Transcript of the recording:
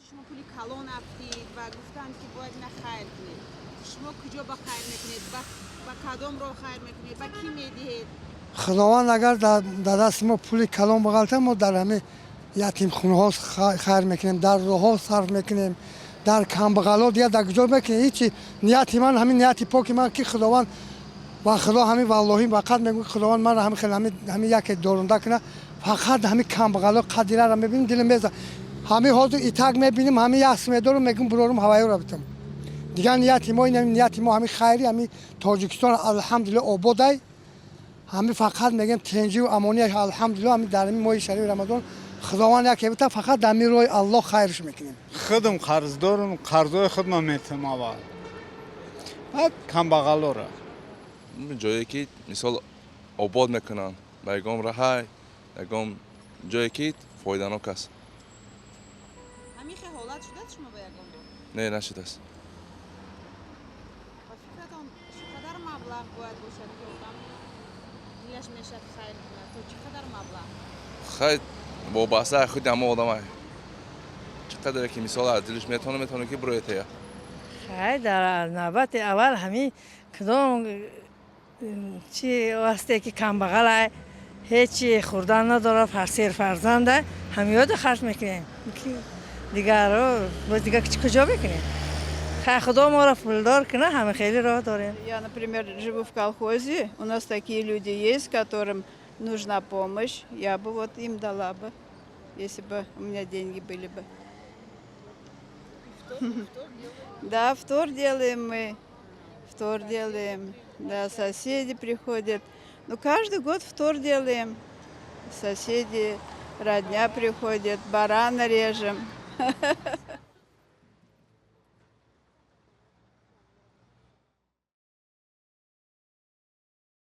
Шумо пули калон афтид ва гуфтанд, ки бояд ина хайр кунед. Шумо куҷо ба хайр мекунед, ба кадом роҳ хайр мекунед, ба кӣ медиҳед? Худованд агар дар дасти мо пули калон бағалта, мо дар ҳамин ятимхонаҳо хайр мекунем, дар роҳҳо сарф мекунем, дар камбағало, дигар дар куҷо мекунем? Ҳичи. Нияти ман ҳамин, нияти поки ман, ки Худованд ва Худо ҳамин, валлоҳи, фақат мегӯ, Худованд мара ҳамин хел ҳамин яке дорунда куна. Фақат ҳамин камбағало қадираро мебинем, дилам меза. Ҳамин ҳозир итак мебинем, ҳамин яс медорам, мегӯм, бурорум, ҳавайёро битам. Дигар нияти мо ин, нияти мо ҳамин хайри ҳамин Тоҷикистон, алҳамдулилла, ободай. Ҳамин фақат мегӯем, тенҷиву амония, алҳамдулилла. Ҳамин дар ҳамин моҳи шарифи Рамазон Худованд яке бита, фақат дар ҳамин роҳи Аллоҳ хайрш мекунем. Худам қарздорам, қарзои худма метам аввал, баъд камбағалора. Ҷое ки, мисол, обод мекунанд, ба ягон раҳай, ягон ҷое ки фоиданок аст. Ҳамин хел ҳолат шудааст шумо ба ягон бор? Не, нашудааст. Ба фикратон, чӣ қадар маблағ бояд бошад, ки одам дилаш мешад хайр кунад? То чӣ қадар маблағ? Хай, вобаста аз худи ҳама одамай, чӣ қадаре ки, мисол, аз дилиш метавона, ки бироятая. Хай, дар навбати аввал ҳамин кадом чи васте ки камбағалай, ҳечи хӯрдан надорад, сер фарзанда, ҳамиёда харҷ мекунем. Дигарро боз дигар куҷо мекунем? Хай, Худо моро пулдор кунад, ҳама хеле роҳ дорем. Я, например, живу в колхозе. У нас такие люди есть, которым нужна помощь. Я бы вот им дала бы, если бы у меня деньги были бы. Да, фтор делаем мы. Фтор делаем. Да, соседи приходят. Ну, каждый год фтор делаем. Соседи, родня приходят, барана режем.